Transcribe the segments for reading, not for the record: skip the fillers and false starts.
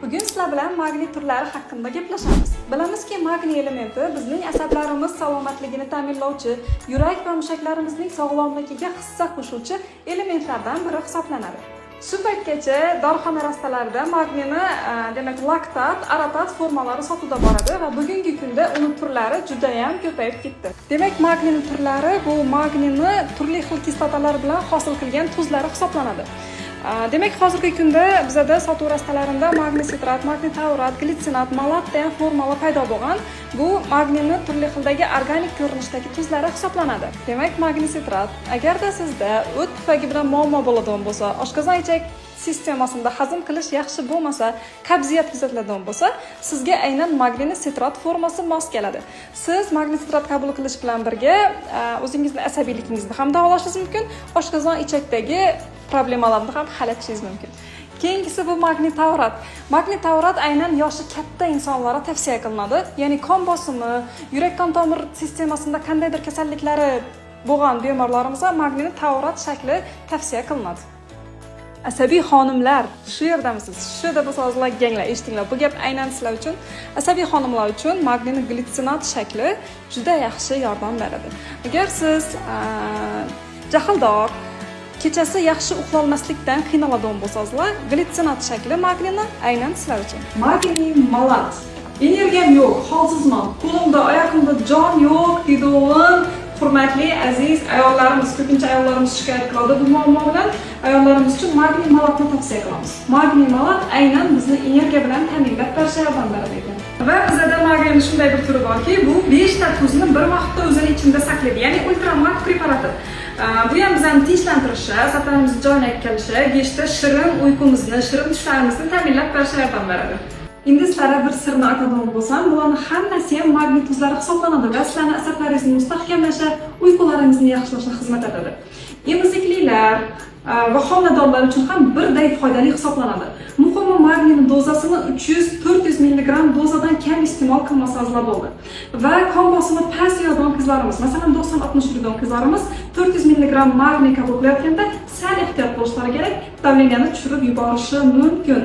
Bugun sizlar bilan magniy turlari haqida gaplashamiz. Bilamizki, magniy elementi bizning asablarimiz salomatligini ta'minlovchi, yurak va mushaklarimizning sog'lomligiga hissa qo'shuvchi elementlardan biri hisoblanadi. Shu paytgacha dorixona rastalarida magniyni demak, laktat, orotat formalari sotuvda boradi va bugungi kunda uni turlari juda ham ko'payib ketdi. Demak, magniyning turlari bu magniyni turli xil kislotalar bilan hosil qilgan tuzlari hisoblanadi. Demak, hozirgi kunda bizada sotuv rastalarida magniy sitrat, magniy taurat, glitsinat, malat degan formalar paydo bo'lgan. Bu magniyni turli xildagi organik ko'rinishdagi tuzlari hisoblanadi. Demak, magniy sitrat, agarda sizda o't pufagi bilan muammo bo'ladigan bo'lsa, oshqozon ichak sistemasida hazm qilish yaxshi bo'lmasa, qabziyat kuzatiladigan bo'lsa, sizga aynan magniyni sitrat formasi mos keladi. Siz magniy sitrat qabul qilish bilan birga o'zingizni asabiyligingizni ham davolashingiz mumkin, oshqozon ichakdagi problemalarni ham hal etishingiz mumkin. Keyingisi bu magniy taurat. Magniy taurat aynan yoshi katta insonlarga tavsiya qilinadi. Ya'ni qon bosimi, yurak qon tomir sistemasida qandaydir kasalliklari bo'lgan bemorlarimizga magniyni taurat shakli tavsiya qilinadi. Asabiy xonimlar, shu yerdamisiz? Shu yerda bo'lsangizlar, kelinglar, eshitinglar. Bu gap aynan sizlar uchun. Asabiy xonimlar uchun magniyni glitsinat shakli juda yaxshi yordam beradi. Agar siz jahldor, kechasi yaxshi uxlolmaslikdan qiynaladigan bo'lsangizlar, glitsinat shakli magniyni aynan sizlar uchun. Magniy malat. "Energiyam yo'q, holsizman, qo'limda, oyog'imda jon yo'q", deydigan hurmatli aziz ayollarimiz, ko'pincha ayollarimiz shikoyat qiladi bu muammo bilan. Ayollarimiz uchun magniy malatni tavsiya qilamiz. Magniy malat aynan bizni energiya bilan ta'minlab berishga yordam beradi ekan. Va bizada magniyni shunday bir turi borki, bu 5 ta tuzni bir vaqtda o'zini ichida saqlaydi, ya'ni ultramag preparati. Bu ham bizani tinchlantirishi, asablarimizni joyiga kelishi, kechda shirin uyqumizni, shirin tushlarimizni ta'minlab berishga yordam beradi. Endi sizlarga bir sirni aytadigan bo'lsam, bularni hammasi ham magniy tuzlari hisoblanadi va sizlarni asablaringizni mustahkamlashi, uyqularingizni yaxshilashga xizmat etadi. Emiziklilar va homiladorlar uchun ham birday foydali hisoblanadi. Muhimi, magniyni dozasini 300-400 mg dozadan kam iste'mol qilmasangizlar bo'ldi. Va qon bosimi past yuradigan qizlarimiz, masalan, 90-60 yuradigan qizlarimiz 400 mg magniy qabul qilayotganda sal ehtiyot bo'lishlari kerak, давление ni tushirib yuborishi mumkin.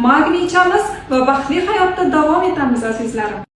Magniy ichamiz va baxtli hayotda davom etamiz, azizlarim.